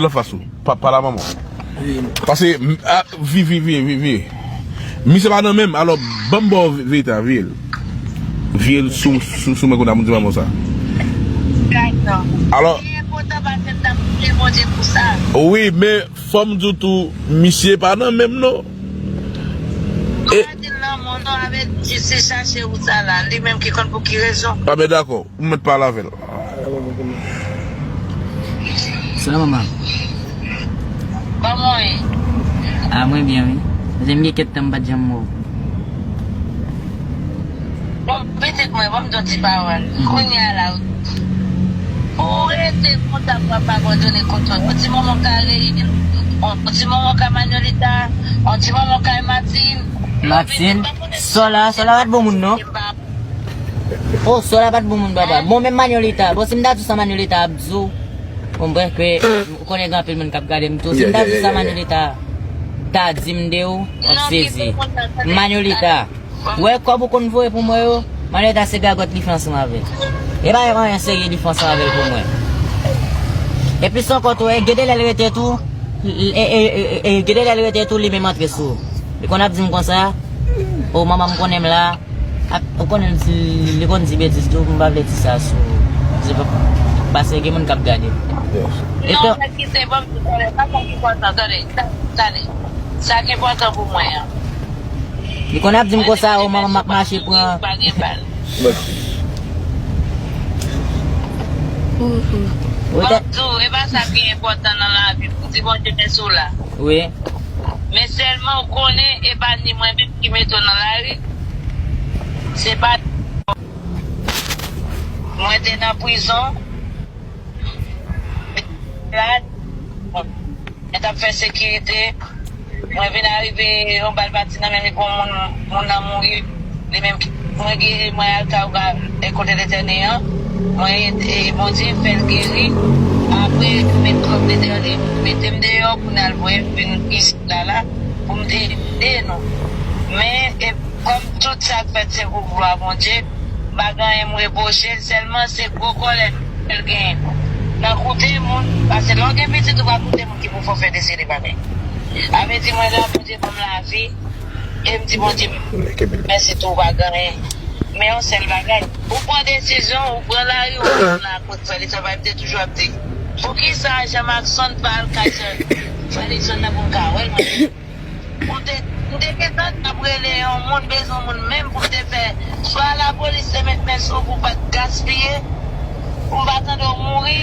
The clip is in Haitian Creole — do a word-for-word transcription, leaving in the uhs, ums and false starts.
Lòt fwa sou. Pa, pa la manman. Paske, m- a, vi, vi, vi, vi, vi. Misye pa nan menm, alò, ban m ba w vi- vita, vi l. Vi l sou, sou, sou mwen konn ap di manman sa. Alò, wi, men fò m di w tou, misye pa nan menm non. E, a, men dakò, ou mèt pale avè l. Salam mama. Kòman w ye? A, mwen byen, wi. Paske m gen kèk tan m pa t janm wè w. Bon, pitit mwen, ban m di yon ti pawòl. Kounye a la, ou rete konsa pou w ap abandone kont ou. Yon ti moman w ka reyini, yon ti moman w ka Manolita, yon ti moman w ka Martine. Martine? Sola, Sola pa t bon moun non. Oh, Sola pa t bon moun, papa. Bon, menm Manolita. Bon, si m ta di w sa Manolita ap di w, bon, bref, ke ou konnen gen anpil moun k ap gade m tou. Si m ta di w sa Manolita ta di m de ou, w ap sezi. Manolita. Ou wè kòb ou konn voye pou mwen yo, Manolita se gagòt li fè ansanm avè l. E pa yon anyen serye li fè ansanm avè l pou mwen. E plis ankò tou, e gen de lè l rete tou, e, e, e, e, e gen de lè l rete tou, li menm antre sou ou. Li konn ap di m konsa, o manman m konnen m la, ap, ou konnen l di, li konn di betiz tou, m pa vle di sa sou, se pa, paske gen moun k ap gade. Yes. E non, sa ki se bon, tande, pa sa ki enpòtan, tande, tande. Sa ki enpòtan pou mwen an. Li konn ap di m konsa, o manman m ap mache pran. Pa gen bal. Wi, bon, tande. Tou, e pa sa ki enpòtan nan lavi, pou di Bondye mèsi w la. Wi. Men sèlman ou konnen, e pa ni mwen menm ki mete w nan lari. Se pa mwen te nan prizon. La, mwen t ap fè sekirite. Mwen vin arive, yon bal pati nan men li, pou moun, moun nan mouri. Li menm ki, mwen geri, mwen al Kawga, e kote l entène an. Mwen ede, e Bondye fè l geri. Apre, met kòb l entène, mete m deyò pou n al voye m vin isit la, la, pou m te ede nou. Men, e kòm tout sa k fèt se pou glwa Bondye, m pa gen anyen m repwoche l, sèlman se gwo kòlè l genyen nan koute moun, paske lè w gen pitit, ou pa koute moun ki pou fè w fè deside bagay. Sa vle di, mwen la, Bondye ban m lavi, e m di Bondye mèsi tou, ou pa gen anyen. Men yon sèl bagay, ou pran desizyon, ou pran lari, ou pran lakòt, frè Lison, m te toujou ap di, poukisa Jean Maxon pa al kay frè Lison nan pou m ka wè l, mwen? M te, m te gentan ap rele yon moun, bezwen yon moun menm pou m te fè. Swa lapolis te met men sou ou pou w pa t gaspiye, pou m pa tande w mouri,